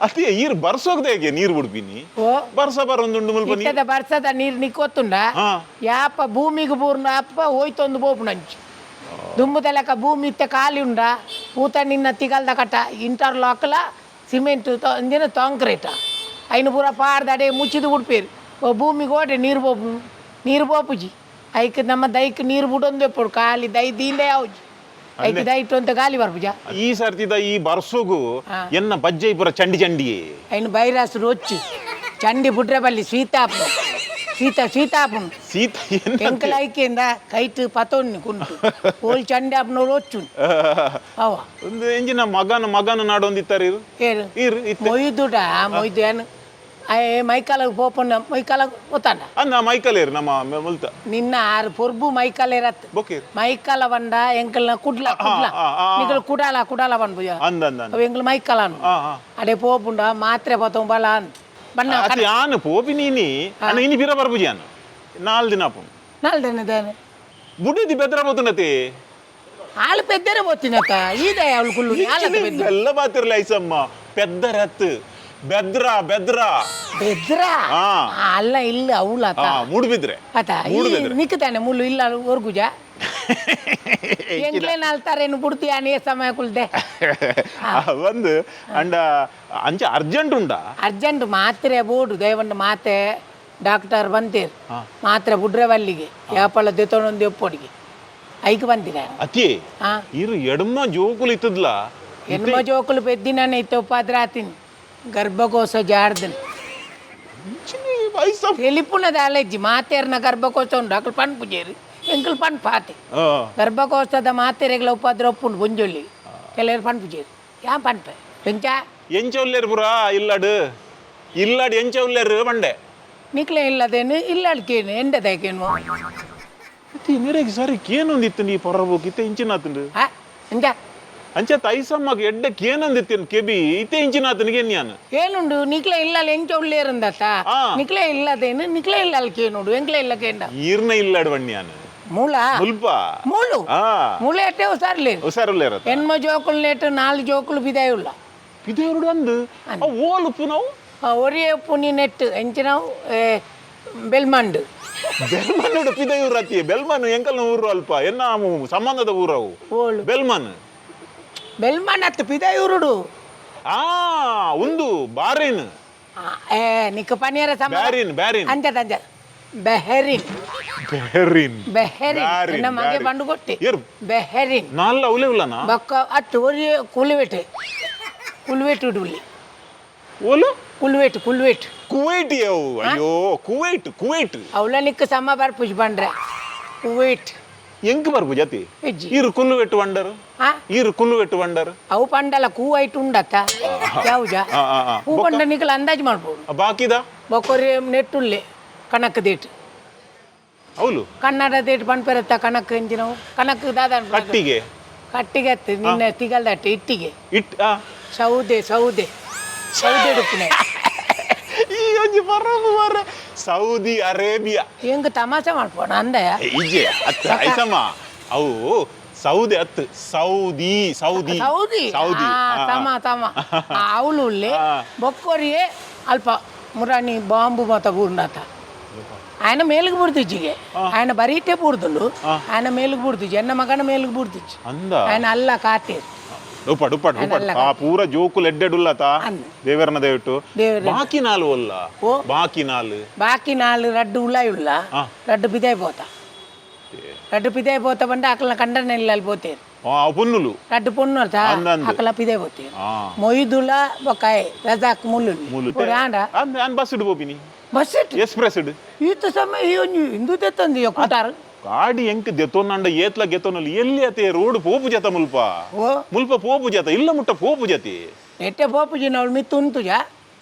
ಅದೇ ಈರ್ ಬರ್ಸೋಗದೆ ಹೇಗೆ ನೀರು ಬಿಡ್ಪಿನಿ? ಓ. ಬರ್ಸ ಬರೊಂದುಂಡು ಮುಲ್ಪ ನೀರು. ಇತ್ತದ ಬರ್ಸದ ನೀರು ನಿಕ್ಕೊತ್ತುಂಡ? ಯಾಪ ಭೂಮಿಗೆ ಬೂರ್ನ ಅಪ್ಪ ಹೋಯ್ತೊಂದು ಬೋಪುನಂಚಿ ದುಂಬುದ ಲೆಕ್ಕ ಭೂಮಿ ಇತ್ತೆ ಖಾಲಿ ಉಂಡ. ಪೂತ ನಿನ್ನ ತಿಗಲ್ದ ಕಟ್ಟ ಇಂಟರ್ ಲಾಕ್ಲ ಸಿಮೆಂಟ್ ಅಂದಿನ ಕಾಂಕ್ರೀಟ್ ಐನು ಪೂರ ಪಾರ್ದಡೆ ಮುಚ್ಚಿದು ಬಿಡ್ಪೇರು. ಓ ಭೂಮಿಗೆ ಓಡೆ ನೀರು ಬೋಪು, ನೀರು ಬೋಪುಜಿ. ಐಕ್ ನಮ್ಮ ದೈಕ್ ನೀರು ಬಿಡೊಂದು ಎಪ್ಪಡು ಖಾಲಿ ದೈ ದೀಂಡೆ ಯಾವ್ಜಿ ಐಕ್ ದೈಟು ಅಂತ ಗಾಲಿ ಬರ್ಪುಜ. ಈ ಸರ್ತಿದ ಈ ಬರ್ಸೋಗು ಎನ್ನ ಬಜ್ಜೈ ಪೂರ ಚಂಡಿ ಚಂಡಿಯೇ. ಐನು ಬೈರಾಸ್ ರೊಚ್ಚಿ ಚಂಡಿ ಬುಡ್ರೆ ಬಲ್ಲಿ ಸೀತಾಪು ಸೀತಾ ಸೀತಾಪುನು. ಸೀತ ಎನ್ನ? ಎಂಕಲ ಐಕೆಂದ ಕೈಟ್ ಪತೊನ್ನಿ ಕುಂಟು ಓಲ್ ಚಂಡಿ ಆಪುನ ರೊಚ್ಚುನು ಅವ. ಒಂದು ಎಂಜಿನ ಮಗನ ಮಗನ ನಾಡೊಂದಿತ್ತಾರೆ ಇರು. ಏರು? ಇರು ಇತ್ತೆ. ಮೊಯ್ದುಡ ಮೊಯ್ದು ಏನು ಮೈಕಾಲ ಪೋಪುನ ಮೈಕಾಲ ಗೊತ್ತಾಂಡ? ಅಂದ ಮೈಕಲ್ ಏರು ನಮ್ಮ ಮುಲ್ತ. ನಿನ್ನ ಆರು ಪೊರ್ಬು ಮೈಕಾಲ ಇರತ್. ಬೊಕೇರು. ಮೈಕಾಲ ಬಂಡ ಎಂಕಲ್ನ ಕುಡ್ಲ ಕುಡ್ಲ. ಆ, ಆ, ಆ. ನಿಕಲ್ ಕುಡಾಲ ಕುಡಾಲ ಬಂದ್ಬುಜ. ಅಂದ ಅಂದ ಅಂದ. ಅವ ಎಂಕಲ್ ಮೈಕಾಲ. ಆ, ಆ. ಅಡೆ ಪೋಪುಂಡ ಮಾತ್ರೆ ಪತ್ತೊಂಬಲ ಅಂದ್ ಬಣ್ಣ. ಅತಿ ಆನು ಪೋಪಿ ನೀನಿ ಅಣ್ಣ ಇನಿ ಪಿರ ಬರ್ಪುಜಿ ಆನು 4 ದಿನ ಆಪುಂಡು. ನಾಲ್ದನೆ. ಬುಡಿದಿ ಬೆದ್ರ ಪೋತುಂಡತಿ. ಆಳು ಪೆದ್ದರೆ ಪೋತಿನತ್ತ ಈದ ಅವಳು ಕುಲ್ಲು ಆಳತ್ತ ಪೆದ್ದ. ಎಲ್ಲ ಬಾತಿರ್ಲ ಐಸಮ್ಮ, ಪೆದ್ದರತ್ ಬೆದ್ರ ಬೆದ್ರ. ಬೆದ್ರ. ಅಲ್ಲ ಇಲ್ಲ ಅವಳ. ಮೂಡುಬಿದ್ರೆ. ಆತ. ಮೂಡುಬಿದ್ರೆ. ನಿಕ್ಕತಾನೆ ಮುಳ್ಳು ಇಲ್ಲ ಒರ್ಗುಜ ಎಂಕ್ಲೆ ನಾಲ್ತಾರೇನು ಬಿಡ್ತೀಯ ನೀ ಸಮಯ ಕುಲ್ದೆ. ಒಂದು ಅಂಡ ಅಂಚ ಅರ್ಜೆಂಟ್ ಉಂಡಾ? ಅರ್ಜೆಂಟ್ ಮಾತ್ರೆ ಬೋಡು ದಯವಂಡ ಮಾತೆ ಡಾಕ್ಟರ್ ಬಂತೇರು ಮಾತ್ರೆ ಬುಡ್ರೆ ಬಲ್ಲಿಗೆ ಯಾಪಳ ದೆತ್ತೊಂದು ಎಪ್ಪೊಡಿಗೆ ಐಕ್ ಬಂದಿರ. ಅತಿ ಇರು ಎಡಮ ಜೋಕುಲು ಇತ್ತದ್ಲ. ಹೆಣ್ಮ ಜೋಕುಲು ಪೆದ್ದಿನಾನೆ ಇತ್ತ ಉಪಾದ್ರಾತಿನಿ ಗರ್ಭಕೋಶ ಜಾಡ್ದನ್. ತೆಲಿಪುನದ ಅಲೆಜ್ಜಿ ಮಾತೇರ್ನ ಗರ್ಭಕೋಶ ಉಂಡು. ಅಕಲ್ ಪಣ್ ಪೂಜೇರಿ ಎಂಕಲ್ ಪಣ್ ಪಾತೆ. ಗರ್ಭಕೋಶದ ಮಾತೆರೆಗ್ಲ ಉಪದ್ರ ಒಪ್ಪುಂಡು ಬೊಂಜೊಲ್ಲಿ ಕೆಲವರು ಪಣ್ ಪೂಜೇರಿ ಯಾ ಪನ್ಪೆ ಎಂಚ. ಎಂಚ ಉಲ್ಲೇರು ಪುರಾ ಇಲ್ಲಡು ಇಲ್ಲಡು ಎಂಚ ಉಲ್ಲೇರು ಬಂಡೆ? ನಿಕ್ಲೆ ಇಲ್ಲದೇನು ಇಲ್ಲಡ್ಕೇನು ಎಂಡದಕೇನು? ಅತಿ ಮೇರೆಗೆ ಸರಿ ಕೇನೊಂದಿತ್ತು ನೀ ಪೊರಬೋಕ್ ಇತ್ತೆ ಇಂಚಿನಾತುಂಡು. ಹಾ ಎಂಚ? ಅಂಚ ತೈಸಮ್ಮಗ್ ಎಡ್ಡೆ ಕೇನೊಂದಿತ್ತೇನು ಕೆಬಿ ಇತ್ತೆ ಇಂಚಿನಾತನಿಗೆ ಎನ್ಯಾನು. ಏನುಂಡು ನಿಕ್ಲೆ ಇಲ್ಲ ಎಂಚ ಉಳ್ಳೇರುಂದತ್ತ? ನಿಕ್ಲೆ ಇಲ್ಲದೇನು ನಿಕ್ಲೆ ಇಲ್ಲ ಕೇನುಡು ಎಂಕ್ಲೆ ಇಲ್ಲ ಕೇಂಡ. ಈರ್ನ ಇಲ್ಲಡು ಬಣ್ಯಾನು. ಮೂಲ. ಮುಲ್ಪ. ಮೂಲು. ಮೂಲ ಎಟ್ಟೆ ಹುಷಾರ್ಲಿ. ಹುಷಾರುಲ್ಲೇರ. ಎನ್ಮ ಜೋಕುಲು ನೇಟು ನಾಲ್ ಜೋಕುಲು ಬಿದಾಯುಲ್ಲ. ಇದೇರುಡು ಅಂದು ಓಲು ಪುನವು. ಒರಿಯೇ ಪುನಿ ನೆಟ್ಟು ಎಂಚಿನವು ಬೆಲ್ಮಂಡು. ಬೆಲ್ಮನ್ ಪಿದಯೂರು ಅತಿ ಬೆಲ್ಮನ್ ಎಂಕಲ್ನ ಊರು ಅಲ್ಪ ಎನ್ನ ಸಂಬಂಧದ ಊರವು. ಓಳು? ಬೆಲ್ಮನ್. ಬೆಲ್ಮನ್ ಅತ್ತು ಪಿದಾಯೂರುಡು. ಆ ಉಂದು ಬಾರಿನ್. ಏ ನಿಕ್ಕ ಪನಿಯರ ಸಮ. ಬ್ಯಾರಿನ್ ಬ್ಯಾರಿನ್. ಅಂಚದ ಅಂಚ Bahrain. Bahrain. Bahrain. Bahrain, ಎನ್ನ ಮಗೆ ಬ್ಯಾರಿನ್. ಬಂಡು ಕೊಟ್ಟೆ. ಏರು? ಬೆಹರಿನ್. ನಾಲ್ಲ ಅವಲೇ ಉಲ್ಲನಾ? ಬೊಕ್ಕ ಅತ್ತು ಒರಿಯೇ ಕುಲುವೆಟೆ ಕುಲುವೆಟು ಉಡುಲಿ. ಓಲು? ಕುಲ್ವೇಟ್ ಕುಲ್ವೇಟ್. ಕುವೈಟ್ ಅವು, ಅಯ್ಯೋ ಕುವೈಟ್ ಕುವೈಟ್. ಅವಳ ನಿಕ್ಕ ಸಮ ಬರ್ಪುಜ್ ಬಂಡ್ರೆ ಕುವೈಟ್. ಎಂಕ್ ಬರ್ಪು ಜಾತಿ. ಇಜ್ಜಿ. ಈರು ಕುಲ್ಲುವೆಟ್ಟು ವಂಡರು. ಈರು ಕುಲ್ಲುವೆಟ್ಟು ವಂಡರು. ಅವು ಪಂಡಲ ಕೂವೈಟ್ ಉಂಡತ್ತ ಯಾವುಜ. ಆ, ಆ, ಆ. ಹೂ ಪಂಡ ನಿಕಲ್ ಅಂದಾಜು ಮಾಡ್ಬೋದು. ಬಾಕಿದ? ಬೊಕೊರಿ ನೆಟ್ಟುಲ್ಲೆ ಕಣಕ್ ದೇಟ್. ಅವಲು? ಕನ್ನಡ ದೇಟ್ ಪನ್ಪೆರತ್ತ ಕಣಕ್ ಎಂಜಿನವು ಕಣಕ್ ದಾದ? ಕಟ್ಟಿಗೆ. ಕಟ್ಟಿಗೆ ಅತ್ತು ನಿನ್ನ ತಿಗಲ್ದಟ್ಟೆ ಇಟ್ಟಿಗೆ. It. ಸೌದೆ ಸೌದೆ ಸೌದೆ ಉಡುಪುನೆ. ಈ ಒಂಜಿ ಬರಬು ಬರ ಸೌದಿ ಅರೇಬಿಯಾ. ಹೆಂಗ್ ತಮಾಷೆ ಮಾಡ್ಬೋಣ ಅಂದಯ. ಇಜ್ಜೆ ಅತ್ತ ಐಸಮ್ಮ ಅವು ಸೌದೆ ಅತ್ತು Saudi Saudi. Saudi. Saudi. ತಮ ತಮ ಅವಳು ಉಲ್ಲೆ. ಬೊಕ್ಕೊರಿಯೇ ಅಲ್ಪ ಮುರಾಣಿ ಬಾಂಬು ಮತ ಬೂರ್ನಾತ ఆయన ಮೇలుగు ಬುಡ್ದಿಜ್ಜಿಗೆ ఆయన ಬರೀಟೆ ಬೂರ್ದುಂಡು ఆయన ಮೇలుగు ಬುಡ್ದಿಜ್ಜಿ ಎನ್ನ ಮಗನ ಮೇలుగు ಬುಡ್ದಿಜ್ಜಿ. ಅಂದ. ఆయన ಅಲ್ಲ ಕಾತೇರು. ಉಪ್ಪಡ್ ಉಪ್ಪಡ್ ಉಪ್ಪಡ್ ಆ ಪೂರ ಜೋಕುಲು ಎಡ್ಡೆಡುಲ್ಲತ. ಅಂದ್. ದೇವರನ ದಯವಿಟ್ಟು. ದೇವರ. ಬಾಕಿ ನಾಲು ಅಲ್ಲ? ಓ. ಬಾಕಿ ನಾಲು. ಬಾಕಿ ನಾಲ್ ರಡ್ಡು ಉಲಾಯ್ ಉಲ್ಲ. ರಡ್ಡು ಬಿದಾಯ್ ಪೋತ ರಡ್ಡು ಪಿದಾಯ್ ಪೋತ ಬಂಡ ಅಕಲ್ನ ಕಂಡನ ಇಲ್ಲಲ್ಲಿ ಪೋತೇರು. ಪೊನ್ನುಲು. ರಡ್ಡು ಪೊಣ್ಣು ಅರ್ಥ. ಅಂದ್ ಅಂದ್. ಅಕಲ ಪಿದಾಯ್ ಪೋತೇರು ಮೊಯ್ದುಲ ಬೊಕಾಯ್ ರಜಾಕ್ ಮುಳ್ಳು. ಮುಳ್ಳು. ಆಂಡ. ಅಂದ್ ಅನ್ ಬಸ್ ಇಡು ಪೋಪಿನಿ. ಬಸ್. ಎಕ್ಸ್ಪ್ರೆಸ್ ಇಡು. ಈತ ಸಮಯ ಈ ಒಂಜಿ ಹಿಂದೂ ತೆತ್ತಂದು ಕುಟಾರು. ಗಾಡಿ ಎಂಕ್ ದೆತ್ತೊನ್ನಂಡ ಏತ್ಲ ಗೆತ್ತೊನಲ್ಲಿ ಎಲ್ಲಿ ಅತೆ ರೋಡ್ ಪೋಪು ಜತ ಮುಲ್ಪ. ಓ. ಮುಲ್ಪ ಪೋಪು ಜತ ಇಲ್ಲ ಮುಟ್ಟ ಪೋಪು ಜತಿ. ಎಟ್ಟೆ ಪೋಪುಜಿ ಅವಳು ಮಿತ್ತು ಉಂತುಜ.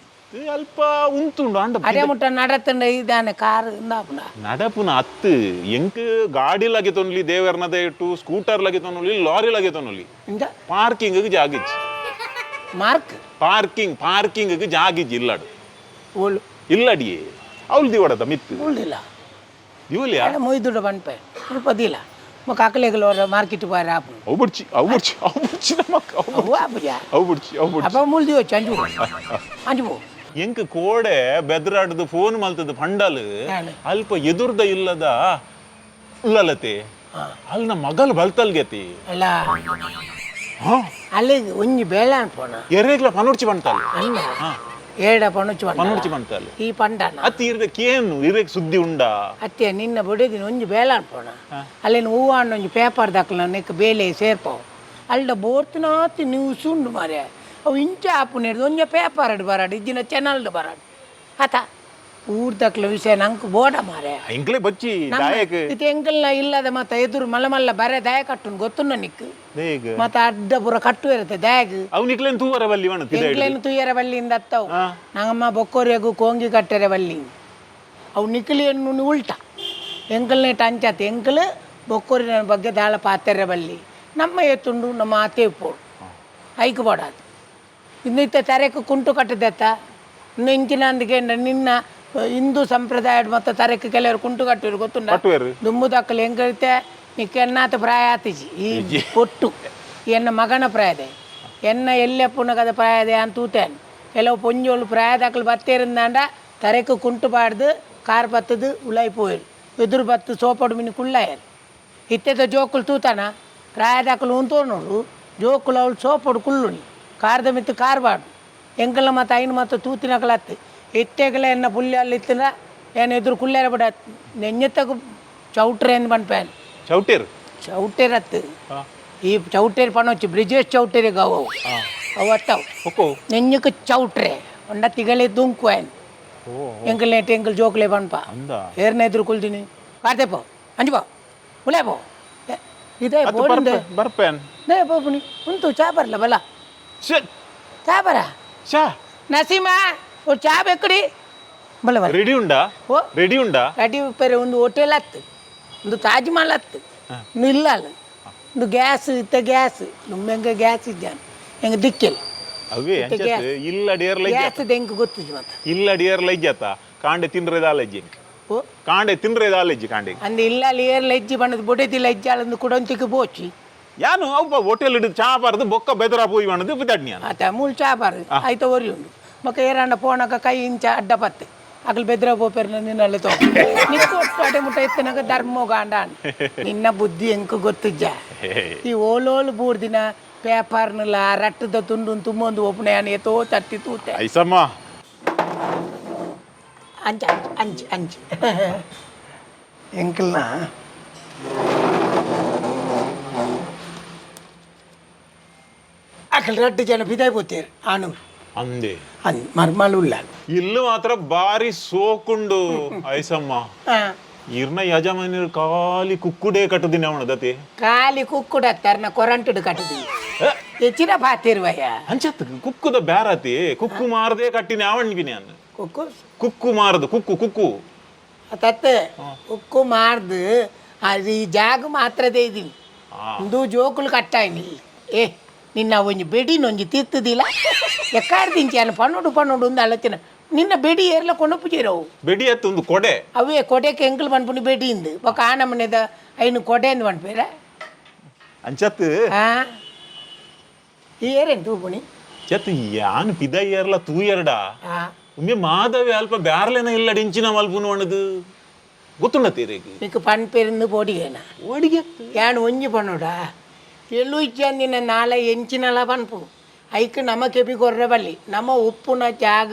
ಅಲ್ಪ ಉಂತುಂಡು ಅಂಡ. ಅದೇ ಮುಟ್ಟ ನಡತಂಡ ಇದಾನೆ ಕಾರ್ ಇಂದಾಪುನ. ನಡಪುನ ಅತ್ತು ಎಂಕ್ ಗಾಡಿ ಲಗೆ ತೊನ್ಲಿ ದೇವರ್ನ ದಯಟು ಸ್ಕೂಟರ್ ಲಗೆ ತೊನ್ಲಿ ಲಾರಿ ಲಗೆ ತೊನ್ಲಿ. ಇಂದ. ಪಾರ್ಕಿಂಗ್ ಜಾಗಿಜ್ಜಿ. Mark. Parking parking ಜಾಗಿಜ್ಜಿ ಇಲ್ಲಡು. ಓಳು? ಇಲ್ಲಡಿಯೇ ಅವಳು ದಿವಡದ ಮಿತ್ತು. ಉಳ್ಳಿಲ್ಲ. ದಿವಲಿಯಾ. ಮೊಯ್ದುಡ ಪನ್ಪೆ ಸ್ವಲ್ಪ ದಿಲ್ಲ. ಮಕ್ಕ ಅಕಲೆಗಲ ಮಾರ್ಕೆಟ್ ಬಾರ ಆಪು. ಅವು ಬುಡ್ಚಿ, ಅವು ಬುಡ್ಚಿ, ಅವು ಬುಡ್ಚಿ ನಮಕ್ ಅವು. ಅವು ಆಪುಜ. ಅವು ಬುಡ್ಚಿ, ಅವು ಬುಡ್ಚಿ. ಅಪ್ಪ ಮುಲ್ದಿ ಹೋಚು, ಅಂಜು ಪೋ, ಅಂಜು ಪೋ. ಎಂಕ್ ಕೋಡೆ ಬೆದ್ರಾಡ್ದು ಫೋನ್ ಮಲ್ತದ ಪಂಡಲ್. ಯಾನ್? ಅಲ್ಪ ಎದುರ್ದ ಇಲ್ಲದ ಉಲ್ಲಲತೆ, ಅಲ್ನ ಮಗಲ್ ಬಲ್ತಲ್ಗೆತಿ. ಅಲ್ಲ. ಹಾ. ಅಲ್ಲಿ ಒಂಜಿ ಬೇಳೆ ಪೋಣ. ಎರೆಗ್ಲ ಪನುರ್ಚಿ ಬಂತಲ್. ಅಲ್ಲ, ಏಡ ಪಣುಚು. ಪನುರ್ಚಿ ಬಂತಲ್. ಈ ಪಂಡನ. ಅತ್ತಿ ಇರ್ದ ಕೇನು ಇರೆಗ್ ಸುದ್ದಿ ಉಂಡಾ? ಅತ್ತೆ, ನಿನ್ನ ಬೊಡೆದಿನ ಒಂಜಿ ಬೇಲೆ ಪೋಣ. ಅಲ್ಲಿನ ಹೂವು ಒಂಜಿ ಪೇಪರ್ ದಾಕಲ ನೆಕ್ ಬೇಲೆ ಸೇರ್ಪಾವು. ಅಲ್ಡ ಬೋರ್ತಿನಾತಿ ನ್ಯೂಸ್ ಉಂಡು ಮಾರ್ರೆ. ಅವು ಇಂಚ ಆಪುನೇರ್ದು ಒಂಜಿ ಪೇಪರ್ ಬರಾಡು, ಇಜ್ಜಿನ ಚಾನಲ್ಡ್ ಬರಾಡು. ಆತ ಊರ್ದಕ್ಲ ವಿಷಯ ನಂಗೆ ಬೋಡ ಮಾರೆ. ಎಂಕ್ಲೆ ಬಚ್ಚಿ ದಾಯಕ್. ಇದು ಎಂಕಲ್ನ ಇಲ್ಲದ ಮತ್ತ ಎದುರು ಮಲ್ಲ ಮಲ್ಲ ಬರೆ ದಯ ಕಟ್ಟುನ್ ಗೊತ್ತುನ್ನ ನಿಕ್ಕು. ದೇಗ್. ಮತ್ತೆ ಅಡ್ಡ ಪೂರ ಕಟ್ಟು ಇರುತ್ತೆ ದಯಗ್. ಅವು ನಿಕ್ಲೇನ್ ತೂವರ ಬಲ್ಲಿ ವಣ. ಎಂಕ್ಲೇನು ತುಯ್ಯರ ಬಲ್ಲಿಯಿಂದ ಅತ್ತವು. ನಂಗಮ್ಮ ಬೊಕ್ಕೋರಿಯಗು ಕೋಂಗಿ ಕಟ್ಟರೆ ಬಲ್ಲಿ. ಅವು ನಿಕ್ಲಿ ಎನ್ನು ಉಲ್ಟ ಎಂಕಲ್ನೇ ಟಂಚಾತ್. ಎಂಕಲ್ ಬೊಕ್ಕೋರಿನ ಬಗ್ಗೆ ದಾಳ ಪಾತೆರೆ ಬಲ್ಲಿ. ನಮ್ಮ ಎತ್ತುಂಡು ನಮ್ಮ ಆತೆ ಪೋಡು ಐಕ್ ಬೋಡಾದು. ಇನ್ನು ಇತ್ತ ತರೆಕ್ ಕುಂಟು ಕಟ್ಟದತ್ತ. ಇನ್ನು ಇಂಚಿನ ಅಂದಕ್ಕೆ ನಿನ್ನ ಹಿಂದೂ ಸಂಪ್ರದಾಯ ಮತ್ತು ತರೆಕ್ ಕೆಲವರು ಕುಂಟು ಕಟ್ಟುವರು, ಗೊತ್ತುಂಡ? ಕಟ್ಟುವೆರು. ದುಂಬುದಕ್ಕಲು ಹೆಂಗೈತೆ ನಿಕ್ಕೆನ್ನಾತ ಪ್ರಾಯ ಆತಿಜಿ. ಈ ಪೊಟ್ಟು ಎನ್ನ ಮಗನ ಪ್ರಾಯದೆ, ಎನ್ನ ಎಲ್ಲೆಪ್ಪುನಗದ ಪ್ರಾಯದೆ ಅಂತ ತೂತೇನೆ. ಕೆಲವು ಪೊಂಜೋಳು ಪ್ರಾಯದಾಕಲು ಬತ್ತೇರಿಂದಾಂಡ ತರೆಕ್ ಕುಂಟು ಪಾಡ್ದು ಕಾರ್ ಬತ್ತದು ಉಲಾಯಿ ಪೋಯರು. ಎದುರು ಬತ್ತು ಸೋಪಡು ಮಿನಿ ಕುಳ್ಳಾಯರು. ಇತ್ತೆದ ಜೋಕುಲು ತೂತಾನ, ಪ್ರಾಯದಾಕಲು ಉಂತೋನೋಡು ಜೋಕುಲು ಅವಳು ಸೋಪಡು ಕುಳ್ಳುನಿ, ಕಾರ್ದ ಮಿತ್ತು ಕಾರ್ ಬಾಡು. ಎಂಕಲ್ನ ಮತ್ತು ಐನು ಮತ್ತು ತೂತಿನಕಲತ್ತು. ಇತ್ತೆಗಲ ಎನ್ನ ಪುಲ್ಯ ಅಲ್ಲಿ ಇತ್ತಿನ ಏನು ಎದುರು ಕುಳ್ಳಾರ ಬಿಡ ನೆಂಜತ್ತಗ ಚೌಟ್ರೆ ಎಂದು ಪನ್ಪೇನ್. ಚೌಟೇರ್. ಚೌಟೇರತ್ತು. ಈ ಚೌಟೇರ್ ಪಣೋಚಿ, ಬ್ರಿಜೇಶ್ ಚೌಟೇರಿಗೆ ಅವು ಅವು ಅತ್ತವು. ಒಕ್ಕೋ. ನೆಂಜಕ್ಕೆ ಚೌಟ್ರೆ ಒಂಡ ತಿಗಲೆ ದುಂಕು ಏನು. ಓ. ಎಂಕಲ್ ನೇಟ್ ಎಂಕಲ್ ಜೋಕ್ಲೆ ಪನ್ಪ. ಅಂದ. ಏರ್ನ ಎದುರು ಕುಲ್ದಿನಿ ಕಾರ್ತೆ ಪೋ, ಅಂಜು ಪೋ, ಉಲೇ ಪೋ. ಏ, ಇದೇ. ಅತ್ತು. ಬೋಡಿಂದ. ಬರ್ಪೇನ್. ನೇ ಪೋಪುನಿ ಉಂತು ಚಾ ಬರಲ್ಲ ಬಲ. ಶ್ಯೆ. ಚಾ ಬರ. ಚಾ. ನಸೀಮಾ, ಒಂದು ಚಾ ಬೇಕಡಿ ಬಲ್ಲ ಬಲ್ಲ. ರೆಡಿ ಉಂಡಾ? ಓ. ರೆಡಿ ಉಂಡಾ? ರೆಡಿ ಪೇರೆ. ಒಂದು ಹೋಟೆಲ್ ಹತ್ತು, ಒಂದು ತಾಜ್ ಮಹಲ್ ಹತ್ತು. ಇನ್ನು ಇಲ್ಲ ಅಲ್ಲ, ಒಂದು ಗ್ಯಾಸ್ ಇತ್ತ ಗ್ಯಾಸ್ ನುಮ್ಮೆಂಗ ಗ್ಯಾಸ್ ಇದ್ದಾನೆ ಹೆಂಗೆ ದಿಕ್ಕಿಲ್ಲ. ಅವೇ ಅಂಚತ್ ಇಲ್ಲ ಡೇರ್ಲ. ಗ್ಯಾಸ್ ಹೆಂಗೆ ಗೊತ್ತಿಜ್ ಮತ್ತೆ. ಇಲ್ಲ ಡಿಯರ್ ಲೈಜ್ಜಾತ ಕಾಂಡೆ ತಿನ್ರೆ ದಾಲೆಜ್ಜಿ. ಓ. ಕಾಂಡೆ ತಿನ್ರೆ ದಾಲೆಜ್ಜಿ ಕಾಂಡೆ. ಅಂದ್ ಇಲ್ಲ, ಅಲ್ಲಿ ಏರ್ ಲಜ್ಜಿ ಬಣ್ಣದ ಬೊಡೆದಿ ಲಜ್ಜಿ ಅಲ್ಲೊಂದು ಕುಡೊಂತಿಗೆ ಬೋಚಿ. ಯಾನು ಅವು ಹೋಟೆಲ್ ಹಿಡಿದು ಚಾ ಬಾರ್ದು ಬೊಕ್ಕ ಬೆದರ ಪೋಯಿ ಬಣ್ಣದು ಬಿದ್ದಾಡ್ನಿ. ಆತ ಮೂಲು ಚಾ ಬಾರು ಆಯ್ತ ಒರಿ ಉಂಡು. ಮಕ್ಕ ಏರಾಂಡ ಪೋಣಕ ಕೈ ಇಂಚ ಅಡ್ಡ ಪತ್ತೆ ಅಗಲ್ ಬೆದ್ರ ಪೋಪೆರ್ನ ನಿನ್ನಲ್ಲಿ ತೋ ನಿಕ್ಕು ಒಟ್ಟು ಅಡೆ ಮುಟ್ಟ ಎತ್ತನಗ ಧರ್ಮೋ ಗಾಂಡ. ನಿನ್ನ ಬುದ್ಧಿ ಎಂಕು ಗೊತ್ತಿಜ್ಜ. ಈ ಓಲೋಲು ಬೂರ್ದಿನ ಪೇಪರ್ನಲ್ಲ ರಟ್ಟದ ತುಂಡು ತುಂಬೊಂದು ಒಪ್ಪಣೆ ಏತೋ ತಟ್ಟಿ ತೂತೆ. ಐಸಮ್ಮ. ಅಂಚ ಅಂಚ ಅಂಚ ಎಂಕಲ್ನ ಅಕಲ್ ರಡ್ಡು ಜನ ಬಿದಾಯ್ ಪೋತೇರು ಆನು. ಅಂದೆ. ಅಂದ್ ಮರ್ಮಲ್ ಉಲ್ಲ. ಇಲ್ಲು ಮಾತ್ರ ಬಾರಿ ಸೋಕುಂಡು ಐಸಮ್ಮ. ಇರ್ನ ಯಜಮಾನಿರು ಖಾಲಿ ಕುಕ್ಕುಡೇ ಕಟ್ಟುದಿನ ಅವನ ದತಿ. ಖಾಲಿ ಕುಕ್ಕುಡ ತರ್ನ ಕೊರಂಟುಡು ಕಟ್ಟುದಿ ಹೆಚ್ಚಿನ ಪಾತಿರುವಯ್ಯ. ಅಂಚತ್ ಕುಕ್ಕುದ ಬ್ಯಾರತಿ ಕುಕ್ಕು ಮಾರದೆ ಕಟ್ಟಿನ ಅವಣ್ಗಿನಿ ಅನ್ನ. ಕುಕ್ಕು. ಕುಕ್ಕು ಮಾರದು, ಕುಕ್ಕು ಕುಕ್ಕು. ತತ್ತೆ ಕುಕ್ಕು ಮಾರ್ದು ಅದು ಈ ಜಾಗ ಮಾತ್ರದೇ ಇದೀನಿ. ಇಂದು ಜೋಕುಲು ಕಟ್ಟಾಯಿನಿ. ಏ, ನಿನ್ನ ಒಂಜಿ ಬೆಡಿನ ಒಂಜಿ ತೀರ್ತದಿಲ್ಲ ಎಕ್ಕಾಡ್ದಿಂಚಿ ಅನ್ನ ಪನ್ನೊಡು ಪನ್ನೊಡು ಒಂದು ಆಲೋಚನೆ. ನಿನ್ನ ಬೆಡಿ ಏರ್ಲ ಕೊಂಡೊಪ್ಪುಜೇರವು. ಬೆಡಿ ಅತ್ತು ಒಂದು ಕೊಡೆ. ಅವೇ ಕೊಡೆಕ್ ಎಂಕಲ್ ಪನ್ಪುನಿ ಬೆಡಿಂದು. ಬೊಕ ಆ ನಮೂನೆದ ಐನು ಕೊಡೆ ಅಂದ್ ಪನ್ಪೇರ. ಅಂಚತ್. ಆ ಈ ಏರೇನು ತೂಪುಣಿ? ಚತ್ ಯಾನ್ ಪಿದ ಏರ್ಲ ತೂಯರ್ಡ. ಆ. ಉಮ್ಮೆ ಮಾಧವಿ ಅಲ್ಪ ಬ್ಯಾರ್ಲೆನ ಇಲ್ಲ ಡಿಂಚಿನ ಮಲ್ಪುನು ಅಣದು ಗೊತ್ತುಂಡ ತೀರೆಗ್. ನಿಕ್ ಪನ್ಪೆರಿಂದು ಪೋಡಿಗೇನ. ಒಡಿಗೆ. ಯಾನ್ ಒಂಜಿ ಪನೋಡ, ಎಲ್ಲು ಇಜ್ಜಂದಿನ ನಾಳೆ ಎಂಚಿನಲ ಪನ್ಪುನು. ಐಕ್ ನಮ ಕೆಬಿ ಕೊರ್ರೆ ಬಲ್ಲಿ. ನಮ್ಮ ಉಪ್ಪುನ ಜಾಗ,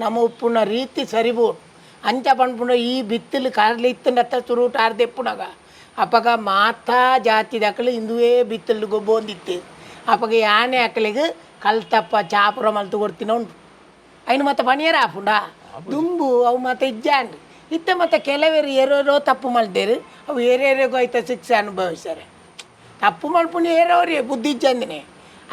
ನಮ್ಮ ಉಪ್ಪುನ ರೀತಿ ಸರಿಬೋಡು. ಅಂಚ ಪನ್ಪುನ. ಈ ಬಿತ್ತಿಲು ಕಾರ್ಲಿ ಇತ್ತಂಡತ್ತ ಸುರುಟು ಆರ್ದೆಪ್ಪುನಗ ಅಪಗ ಮಾತಾ ಜಾತಿದಕಲು ಇಂದುವೇ ಬಿತ್ತಿಲು ಗೊಬ್ಬೊಂದಿತ್ತು. ಅಪಗ ಯಾನೆ ಅಕಲಿಗೆ ಕಲ್ತಪ್ಪ ಚಾಪುರ ಮಲ್ತು ಕೊಡ್ತಿನ ಉಂಟು. ಐನು ಮತ್ತೆ ಪಣಿಯರ ಆಪುಂಡ ದುಂಬು ಅವು ಮತ್ತೆ ಇಜ್ಜಾಂಡ್ ಇತ್ತ. ಮತ್ತೆ ಕೆಲವರು ಏರೋರೋ ತಪ್ಪು ಮಲ್ದೇರು, ಅವು ಏರೇರಿಗೂ ಐತ ಶಿಕ್ಷೆ ಅನುಭವಿಸ್ತಾರೆ. ತಪ್ಪು ಮಲ್ಪುನಿ ಏರೋರಿ ಬುದ್ಧಿ ಇಜ್ಜಂದಿನಿ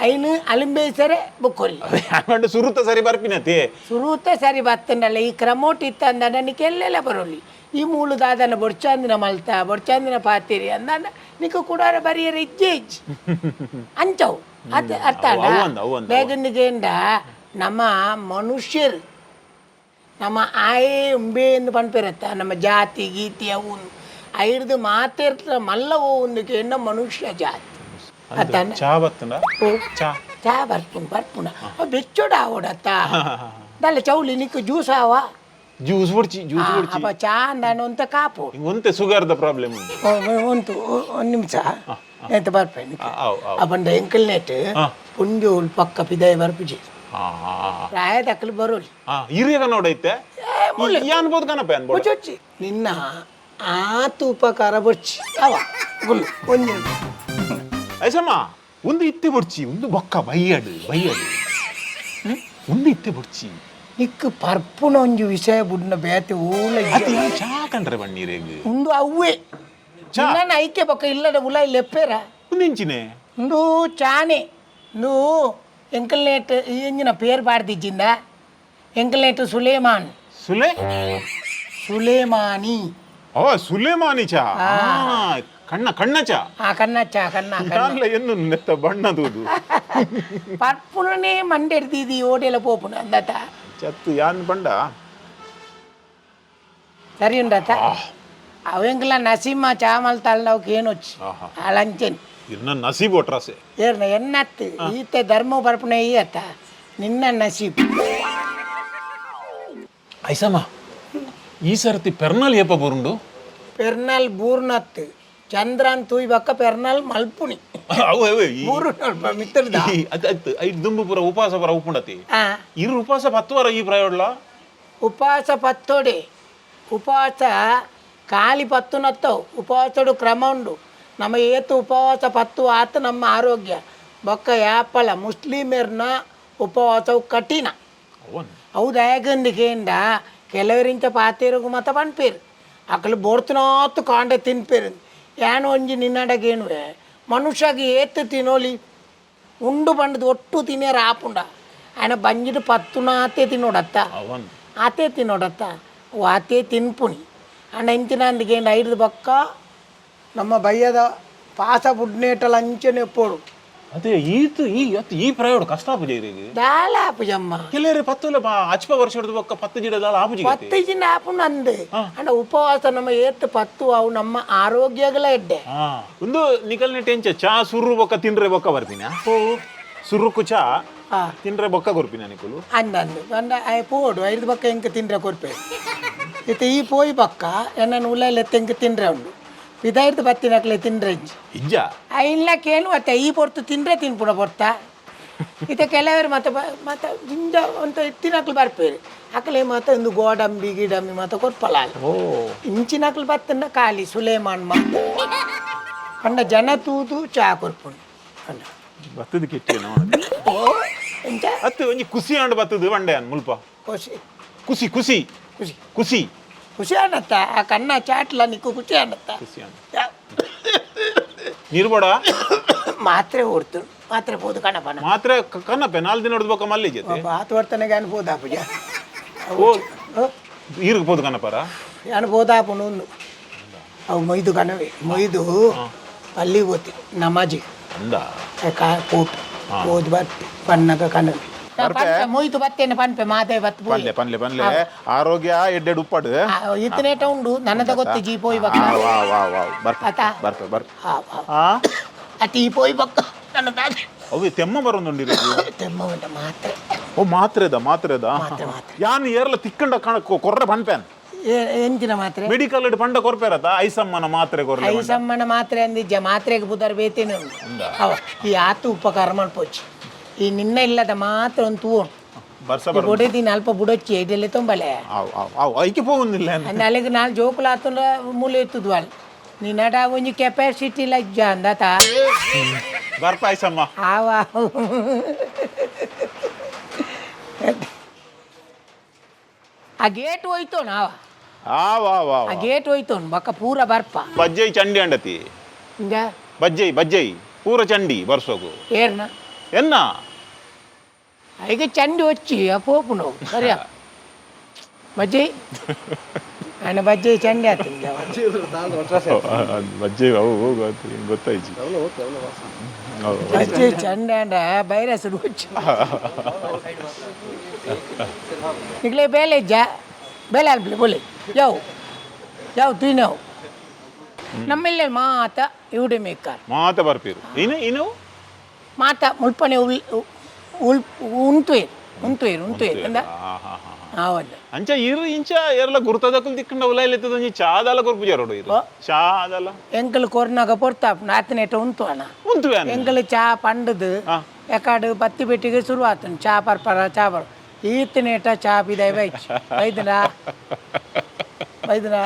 ಐನು ಅಲಿಂಬೇಸರೆ ಬುಕ್ಕೊರಿ. ಆಂಡ ಸುರುತ ಸರಿ ಬರ್ಪಿನತೆ. ಸುರೂತ ಸರಿ ಬತ್ತಂಡಲ್ಲ. ಈ ಕ್ರಮೋಟ್ ಇತ್ತಂದ ನಿಕ್ ಎಲ್ಲೆಲ್ಲ ಬರೋಲಿ. ಈ ಮೂಲು ದಾದನ ಬೊಡ್ಚಾಂದಿನ ಮಲ್ತ ಬೊಡ್ಚಾಂದಿನ ಪಾತಿರಿ ಅಂದಾನ ನಿಕ್ಕ ಕೂಡಾರ ಬರಿಯರ ಇಜ್ಜೆ ಇಜ್ಜಿ ಅಂಚವು ಅದು ಅರ್ಥ. ಅವು ಅಂದ್, ಅವು ಅಂದ್, ಅವು. ಬೇಗಂದಿಗೇಂಡ ನಮ್ಮ ಮನುಷ್ಯರು ನಮ್ಮ ಆಯೇ ಉಂಬೆ ಎಂದು ಪನ್ಪಿರತ್ತ ನಮ್ಮ ಜಾತಿ ಗೀತಿ ಅವು. ಐರ್ದು ಮಾತೆರ್ತ ಮಲ್ಲ ಓಂದಕ್ಕೆ ಎನ್ನ ಮನುಷ್ಯ ಜಾತಿ ಅತನ ಚಾ ಬತ್ತಂಡ? ಓ. ಚಾ. ಚಾ ಬರ್ಪುನ್ ಬರ್ಪುನ ಬೆಚ್ಚೋಡ ಆವಡತ್ತ ದಲ್ಲ ಚೌಲಿ ನಿಕ್ಕು ಜ್ಯೂಸ್ ಆವ? ಜ್ಯೂಸ್ ಬುಡ್ಚಿ, ಜ್ಯೂಸ್ ಬುಡ್ಚಿ. ಅಪ್ಪ ಚಾ ಅಂದಾನು ಅಂತ ಕಾಪು. ಹಿಂಗ್ ಒಂತೆ ಸುಗರ್ದ ಪ್ರಾಬ್ಲಮ್ ಉಂಟು. ಓ, ಉಂಟು ಒಂದು ನಿಮಿಷ ಎಂತ ಬರ್ಪೆ. ಆವ್ ಆವ್. ಅಪ್ಪಂಡ ಎಂಕಲ್ ನೆಟ್ ಪುಂಜೋಲ್ ಪಕ್ಕ ಪಿದಾಯ ಬರ್ಪುಜಿ. ಆ, ಆ, ಆ. ಪ್ರಾಯ ದಕ್ಕಲು ಬರೋಲಿ. ಆ, ಹಿರಿಯ ನೋಡೈತೆ ಅನ್ಬೋದು ಕಣಪ್ಪ ಅನ್ಬೋದು. ಬೊಚ್ಚೊಚ್ಚಿ ನಿನ್ನ ಆತು ಉಪಕಾರ ಬೊಚ್ಚಿ ಅವ ಗುಲ್ಲು ಒಂದು ನಿಮಿಷ. ಐಸಮ್ಮ, ಒಂದು ಇತ್ತೆ ಬುಡ್ಚಿ, ಒಂದು ಬೊಕ್ಕ ಬೈಯಡು ಬೈಯಡು, ಒಂದು ಇತ್ತೆ ಬುಡ್ಚಿ. ನಿಕ್ಕು ಪರ್ಪುನ ಒಂಜಿ ವಿಷಯ ಬುಡ್ನ ಬೇತೆ ಓಲ. ಅದು ಈ ಚಾ ಕಂಡ್ರೆ ಬಣ್ಣೀರೆಗ್. ಉಂದು ಅವ್ವೆ. ಚಾ. ನನ್ನ ಐಕೆ ಬೊಕ್ಕ ಇಲ್ಲದ ಉಲ ಲೆಪ್ಪೇರ. ಒಂದು ಇಂಚಿನೆ. ಉಂದು ಚಾನೆ ಉಂದು ಎಂಕಲ್ನೇಟ್ ಈ ಎಂಜಿನ ಪೇರ್ ಪಾಡ್ದಿಜ್ಜಿಂದ ಎಂಕಲ್ನೇಟ್ ಸುಲೇಮಾನ್. ಸುಲೆ ಸುಲೇಮಾನಿ. ಓ, ಸುಲೇಮಾನಿ ಚಾ. ಆ, ಕಣ್ಣ ಕಣ್ಣ ಚಾ. ಆ ಕಣ್ಣ ಚಾ, ಕಣ್ಣ ಕಣ್ಣ. ನಾನ್ಲ ಎನ್ನು ನೆತ್ತ ಬಣ್ಣದೂದು. ಪರ್ಪುನನೇ ಮಂಡೆಡ್ದಿದಿ ಓಡೆಲ ಪೋಪುನ ಅಂದತ. ಚತ್ತು ಯಾನ್ ಬಂಡ. ಸರಿ ಉಂಡತ ಅವೆಂಕಲ ನಸೀಮ ಚಾಮಲ್ ತಳ್ಳವಕ್ಕೆ ಏನೊಚ್ಚಿ. ಆಹಾ. ಅಲಂಚೆನ್. ಇರ್ನ ನಸೀಬ್ ಒಟ್ರಾಸೆ. ಏರ್ನ ಎನ್ನತ್ತು ಈತೆ ಧರ್ಮ ಬರ್ಪುನ ಈ ಅತ್ತ ನಿನ್ನ ನಸೀಬ್. ಐಸಮ್ಮ, ಈ ಸರ್ತಿ ಪೆರ್ನಲ್ ಏಪ ಬರುಂಡು? ಪೆರ್ನಲ್ ಬೂರ್ನತ್ತು ಚಂದ್ರನ್ ತೂಯ್ ಬಕ್ಕ ಪೆರ್ನಲ್ ಮಲ್ಪುಣಿ. ಅವು ಅವು ಮೂರು ಮಿತ್ರದ. ಅದು ಅತ್ತು ಐದು ದುಂಬು ಪೂರ ಉಪವಾಸ ಪೂರ ಉಪ್ಪುಂಡತಿ. ಆ. ಇರು ಉಪವಾಸ 10 ವಾರ ಈ ಪ್ರಾಯೋಡ್ಲ. ಉಪವಾಸ ಪತ್ತೋಡೆ, ಉಪವಾಸ ಖಾಲಿ ಪತ್ತು ನತ್ತವು. ಉಪವಾಸಡು ಕ್ರಮ ಉಂಡು. ನಮ್ಮ ಏತು ಉಪವಾಸ ಪತ್ತು ಆತ ನಮ್ಮ ಆರೋಗ್ಯ ಬೊಕ್ಕ ಯಾಪಲ. ಮುಸ್ಲಿಮರ್ನ ಉಪವಾಸವು ಕಠಿಣ. ಅವನ್. ಅವು ದಯಗಂದಿಗೆಂಡ ಕೆಲವರಿಂಚ ಪಾತೇರುಗು ಮತ ಪನ್ಪೇರು ಅಕಲು ಬೋಡ್ತನಾತು ಕಾಂಡೆ ತಿನ್ಪೇರು. ಯಾನ್ ಒಂಜಿ ನಿನ್ನಡಗೇನುವೆ, ಮನುಷ್ಯಗೆ ಏತು ತಿನ್ನೋಲಿ ಉಂಡು ಪಂಡದು ಒಟ್ಟು ತಿನ್ನಿಯರ ಆಪುಂಡ? ఆయన ಬಂಜಿಡು ಪತ್ತುನಾತೆ ತಿನ್ನೋಡತ್ತ. ಅವನ್. ಆತೆ ತಿನ್ನೋಡತ್ತ, ಓ ಆತೆ ತಿನ್ಪುಣಿ ಅಂಡ ಇಂಚಿನಂದಿಗೆ ಐದು ಬೊಕ್ಕ ನಮ್ಮ ಬಯ್ಯದ ಪಾಸ ಬುಡ್ನೇಟಲ ಅಂಚನೆ ಪೋಡು. ಅದೇ ಈತು ಈ ಅತ್ತು ಈ ಪ್ರಾಯೋಡ್ ಕಷ್ಟ ಆಪುಜ ಇರಿಗೆ? ದಾಲ ಆಪುಜಮ್ಮ. ಕೆಲವರು ಪತ್ತುಲ ಅಚ್ಪ ವರ್ಷ ಹಿಡಿದು ಬೊಕ್ಕ ಪತ್ತು ಜಿಡ ದಾಲ ಆಪುಜಿ. ಪತ್ತು ಜಿನ ಆಪುಂಡು ಅಂದು. ಅಂಡ ಉಪವಾಸ ನಮ್ಮ ಏತ್ ಪತ್ತು ಅವು ನಮ್ಮ ಆರೋಗ್ಯಗಳ ಎಡ್ಡೆ. ಒಂದು ನಿಕಲ್ನೆ ಟೆಂಚ ಚಾ ಸುರ್ರು ಬೊಕ್ಕ ತಿಂಡ್ರೆ ಬೊಕ್ಕ ಬರ್ಪಿನ ಸುರ್ರುಕು ಚಾ. ತಿಂಡ್ರೆ ಬೊಕ್ಕ ಕೊರ್ಪಿನ ನಿಕುಲು. ಅಂದ ಅಂದು ಅಂದ ಆಯ್ ಪೋಡು ಐದು ಬಕ್ಕ ಎಂಕ ತಿಂಡ್ರೆ ಕೊರ್ಪೆ ಇತ್ತೆ. ಈ ಪೋಯಿ ಬಕ್ಕ ಎನ್ನನ್ನು ಉಳ್ಳಾಲ ತೆಂಕ ತಿಂಡ್ರೆ ಉಂಡು ಪಿದಾಯ್ದು ಬತ್ತಿನಕ್ಲೆ ತಿಂಡ್ರೆ ಇಜ್ಜಿ. ಇಜ್ಜ. ಇಲ್ಲ ಕೇಳು ಮತ್ತೆ ಈ ಪೊರ್ತು ತಿಂಡ್ರೆ ತಿನ್ಪುಣ ಪೊರ್ತ ಇತ್ತೆ. ಕೆಲವರು ಮತ್ತೆ ಮತ್ತೆ ಜಿಂಜ ಅಂತ ತಿನ್ನಕ್ಲು ಬರ್ಪೇರು. ಅಕಲೆ ಮತ್ತೆ ಒಂದು ಗೋಡಂಬಿ ಗಿಡಂಬಿ ಮತ್ತೆ ಕೊರ್ಪಲ. ಓ. ಇಂಚಿನಕ್ಲು ಬತ್ತಂಡ ಖಾಲಿ ಸುಲೇಮಾನ್ ಮಾತ ಪಂಡ ಜನ ತೂದು ಚಾ ಕೊರ್ಪುಂಡು ಪಂಡ. ಬತ್ತದ ಕಿಟ್ಟೇನೋ. ಓ ಎಂಚ? ಅತ್ತು ಒಂಜಿ ಖುಷಿ ಆಂಡ್ ಬತ್ತದ ಬಂಡೆ ಅನ್ ಮುಲ್ಪ. ಖುಷಿ. ಖುಷಿ ಖುಷಿ. ಖುಷಿ. ಖುಷಿ. ಖುಷಿ ಆನತ್ತ ಆ ಕಣ್ಣ ಚಾಟ್ಲ ನಿಕ್ಕು ಖುಷಿ ಆನತ್ತ. ಖುಷಿ ಆಂಡ್ ನೀರು ಬೋಡ. ಮಾತ್ರೆ ಓಡ್ತು, ಮಾತ್ರೆ ಪೋದು ಕಣಪನ. ಮಾತ್ರ ಕನ್ನಪ್ಪೆ 4 ದಿನ ಹೊಡೆದು ಬೊಕ್ಕ ಮಲ್ಲಿ ಜೊತೆ. ಆತು ವರ್ತನೆಗೆ ಅನ್ಬೋದಾ ಪೂಜ. ಓ, ಈರ್ಗ್ ಪೋದು ಕನಪರ. ಅನ್ಬೋದಾಪುಂಡು ಒಂದು ಅವು ಮೊಯ್ದು ಕಣವೆ ಮೊಯ್ದು ಅಲ್ಲಿ ಹೋತಿ ನಮಾಜಿ. ಅಂದ. ಕಾ ಪೋಟು ಹೋದ್ ಬತ್ ಪನ್ನಗ ಕಣವೆ ಮೊಯ್ತು ಬತ್ತೇನೆ ಪನ್ಪೆ ಮಾತೆ ಬತ್ತು. ಪನ್ಲೆ ಪನ್ಲೆ ಪನ್ಲೆ, ಆರೋಗ್ಯ ಎಡ್ಡೆಡ್ ಉಪ್ಪಾಡು. ಇತ್ತನೇಟ ಉಂಡು ನನ್ನದ ಗೊತ್ತು ಜೀ ಪೋಯ್ ಬಕ್ಕ. ವಾ ವಾ ವಾ, ಬರ್ಪ. ಆತಾ? ಬರ್ಪ ಬರ್ಪ. ಆ ಅತಿ ಪೋಯ್ ಬಕ್ಕ ನನ್ನ ದಾದೆ. ಅವು ತೆಮ್ಮ ಬರೋದುಂಡಿರಿ. ತೆಮ್ಮ ಉಂಟ ಮಾತ್ರೆ. ಓ, ಮಾತ್ರೆದ ಮಾತ್ರೆದ. ಮಾತ್ರೆ ಮಾತ್ರೆ. ಯಾನ್ ಏರ್ಲ ತಿಕ್ಕಂಡ ಕಣ ಕೊರ್ರೆ ಪನ್ಪೇನ್. ಎಂಚಿನ ಮಾತ್ರೆ? ಮೆಡಿಕಲ್ ಪಂಡ ಕೊರ್ಪೇರತ ಐಸಮ್ಮನ ಮಾತ್ರೆ ಕೊರ್ಲೆ. ಐಸಮ್ಮನ ಮಾತ್ರೆ ಅಂದಿಜ್ಜ, ಮಾತ್ರೆಗೆ ಬುದರ್ ಬೇತೇನೆ ಉಂಡು ಅವ ಈ ಆತು ಉಪಕಾರ ಮಲ್ಪೊಚ್ಚಿ. ಈ ನಿನ್ನ ಇಲ್ಲದ ಮಾತ್ರ ಒಂದು ತೂವೊಂಡು. ಬರ್ಸ ಬರ. ಬೊಡೆ ದಿನ ಅಲ್ಪ ಬುಡೊಚ್ಚಿ ಇಡಲೆ ತೊಂಬಲೆ. ಆವ್ ಆವ್ ಆವ್, ಐಕೆ ಪೋವೊಂದಿಲ್ಲ. ಅಲ್ಲಿಗೆ ನಾಲ್ ಜೋಕುಲು ಆತುಂಡ ಮೂಲೆ ಇತ್ತುದು ಅಲ್ ನಿನ್ನಡ ಒಂಜಿ ಕೆಪಾಸಿಟಿ ಲಜ್ಜ ಅಂದತ. ಬರ್ಪ ಐಸಮ್ಮ. ಆವ ಆ ಗೇಟ್ ಹೋಯ್ತೋಣ ಆವ. ಆವ್ ಆವ್ ಆವ್. ಆ ಗೇಟ್ ಹೋಯ್ತೋಣ ಬಕ್ಕ ಪೂರ ಬರ್ಪ. ಬಜ್ಜೈ ಚಂಡಿ ಅಂಡತಿ. ಹಿಂಗ. ಬಜ್ಜೈ ಬಜ್ಜೈ ಪೂರ ಚಂಡಿ ಬರ್ಸೋಗು. ಏರ್ನ? ಎನ್ನ. ಈಗ ಚಂಡಿ వచ్చಿ ಆ ಪೋಪುನು ಸರಿಯಾ ಬಜ್ಜಿ ఆయన ಬಜ್ಜಿ ಚಂಡಿ ಆತೀನಿ. ಬಜ್ಜೈ ಅವು ಗೊತ್ತಾಯ್ತು. ಬಜ್ಜಿ ಚಂಡಿ ಅಂಡ ಬೈರಸ್ వచ్చి ನಿಕ್ಲೆ ಬೇಲೆ ಇಜ್ಜ ಬೇಲೆ ಅಲ್ಪಲೆ ಬೋಲೆ ಯಾವು ಯಾವ ತಿನ್ನವು. ನಮ್ಮೆಲ್ಲ ಮಾತ ಇವುಡೆ ಮೇಕಾರ. ಮಾತ ಬರ್ಪೀರು ಇನ್ನು ಇನ್ನು. ಮಾತ ಮುಲ್ಪನೆ ಉಲ್ ಉಲ್ ಉಂತುವೇರು ಉಂತುವೇರು ಉಂತುವೇರು ಅಂದ. ಹಾ ಹಾ ಹಾ. ಹೌದು. ಅಂಚ ಇರು ಇಂಚ ಏರ್ಲ ಗುರ್ತದಕುಲ್ ದಿಕ್ಕಂಡ ಉಲಾಯ್ಲೆತ್ತದ ಒಂಜಿ ಚಾದಾಲ ಕೊರ್ಪು ಜರೋಡು ಇರು ಚಾದಾಲ. ಎಂಕಲ್ ಕೊರ್ನಾಗ ಪೊರ್ತಾಪ್ ಆತನೇಟ ಉಂತು ಅಣ್ಣ. ಉಂತುವೆ. ಎಂಕಲ್ ಚಾ ಪಂಡದು ಎಕಾಡು ಬತ್ತಿ ಬೆಟ್ಟಿಗೆ ಶುರು ಆತನು ಚಾ ಪರ್ಪರ ಚಾ ಪರ್ ಈತನೇಟ ಚಾ ಪಿದಾಯ್ ಬೈಚ್ ಬೈದನಾ ಬೈದನಾ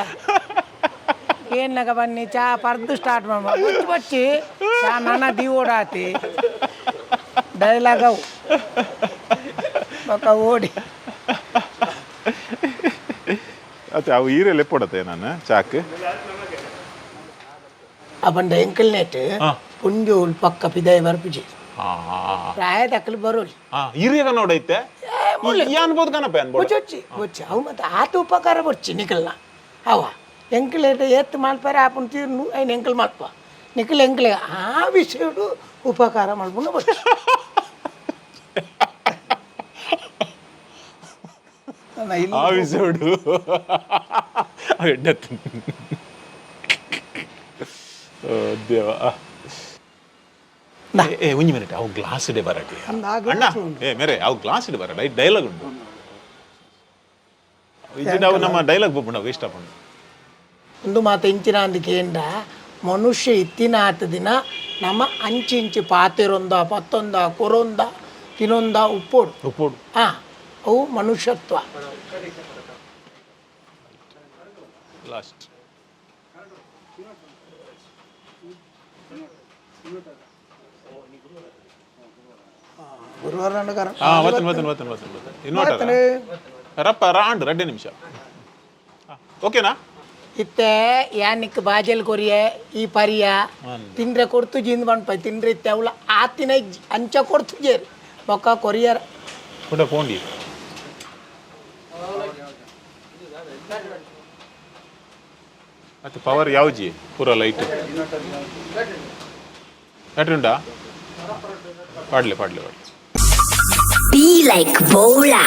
ಏನಾಗ ಬನ್ನಿ ಚಾ ಪರ್ದು ಸ್ಟಾರ್ಟ್ ಮಾಡ ಬಚ್ಚಿ ಬಚ್ಚಿ ಚಾ ನನ್ನ ದಿವೋಡಾತಿ ಡೈಲಾಗ್ ಅವು ಬೊಕ ಓಡಿ. ಅತ್ತೆ ಅವು ಈರೆಲ್ಲ ಎಪ್ಪೊಡತ್ತೆ ನಾನು ಚಾಕ್. ಅಪಂಡ ಎಂಕಲ್ ನೆಟ್ ಪುಂಜೋಲ್ ಪಕ್ಕ ಪಿದಾಯ್ ಬರ್ಪುಜಿ. ಹಾ. ಪ್ರಾಯದಕ್ಕಲು ಬರೋಲಿ. ಹಾ, ಹಿರಿಯಗ ನೋಡೈತೆ ಅನ್ಬೋದು ಕಣಪ್ಪ ಅನ್ಬೋದು. ಬೊಚ್ಚಿ ಬೊಚ್ಚಿ ಅವು ಮತ್ತೆ ಆತ ಉಪಕಾರ ಬೊಚ್ಚಿ ನಿಕಲ್ನ ಅವ ಎಂಕಲ್ ಏತ್ ಮಲ್ಪಾರೆ ಆಪುನ್ ತೀರ್ನು ಐನ್ ಎಂಕಲ್ ಮಲ್ಪ ನಿಕಲ್ ಎಂಕಲ್ ಆ ವಿಷಯಡು ಉಪಕಾರ ಮಲ್ಪುನ ಬೊಚ್ಚಿ. ಅಣ್ಣ, ಇಲ್ಲಿ ಆ ವಿಸೋಡು ಎಡ್ಡತ್ತು ದೇವ. ನಾ. ಏ ಏ, ಒಂಜಿ ಮಿನಿಟ್, ಅವು ಗ್ಲಾಸ್ ಇಡೆ ಬರಟಿ. ಅಂದ್ ಆ ಅಣ್ಣ ಏ ಮೇರೆ ಅವು ಗ್ಲಾಸ್ ಇಡೆ ಬರಟ ಡೈಲಾಗ್ ಉಂಟು ಇದು ಅವು ನಮ್ಮ ಡೈಲಾಗ್ ಬೊಬ್ಬುಂಡು ಅವು ಇಷ್ಟ ಪಂಡು. ಒಂದು ಮಾತು ಇಂಚಿನ ಅಂದಕೇಂಡ ಮನುಷ್ಯ ಇತ್ತಿನ ಆತ ದಿನ ನಮ್ಮ ಅಂಚಿ ಇಂಚಿ ಪಾತಿರೊಂದ ಪತ್ತೊಂದ ಕೊರೊಂದ ತಿನೊಂದ ಉಪ್ಪೋಡು. ಉಪ್ಪೋಡು. ಹಾ, ಅವು ಮನುಷ್ಯತ್ವ. ಲಾಸ್ಟ್. ಗುರುವಾರ. ಹಾ, ವತ್ತನ್ ವತ್ತನ್ ವತ್ತನ್ ವತ್ತನ್ ವತ್ತನ್ ಇನ್ವರ್ಟರ್ ರಪ್ಪ ರಾಂಡ್ ರಡ್ಡೆ ನಿಮಿಷ. ಓಕೆನಾ? ಇತ್ತೆ ಯಾನಿಕ್ ಬಾಜಲ್ ಕೊರಿಯ ಈ ಪರಿಯ ತಿಂದ್ರೆ ಕೊಡ್ತು ಜಿಂದ್ ಪನ್ಪ ತಿಂದ್ರೆ ಇತ್ತೆ ಅವಳ ಆತಿನ ಅಂಚ ಕೊಡ್ತು ಜೇರು ಬೊಕ್ಕ ಕೊರಿಯರ್. ಕೂಡ ಪೋಂಡಿ. ಮತ್ತೆ ಪವರ್ ಯಾವ್ಜಿ ಪೂರ ಲೈಟ್ ಬ್ಯಾಟ್ರಿ ಉಂಟಾ? ಪಾಡ್ಲೆ ಪಾಡ್ಲೆ ಪಾಡ್ಲೆ. Be like Bola.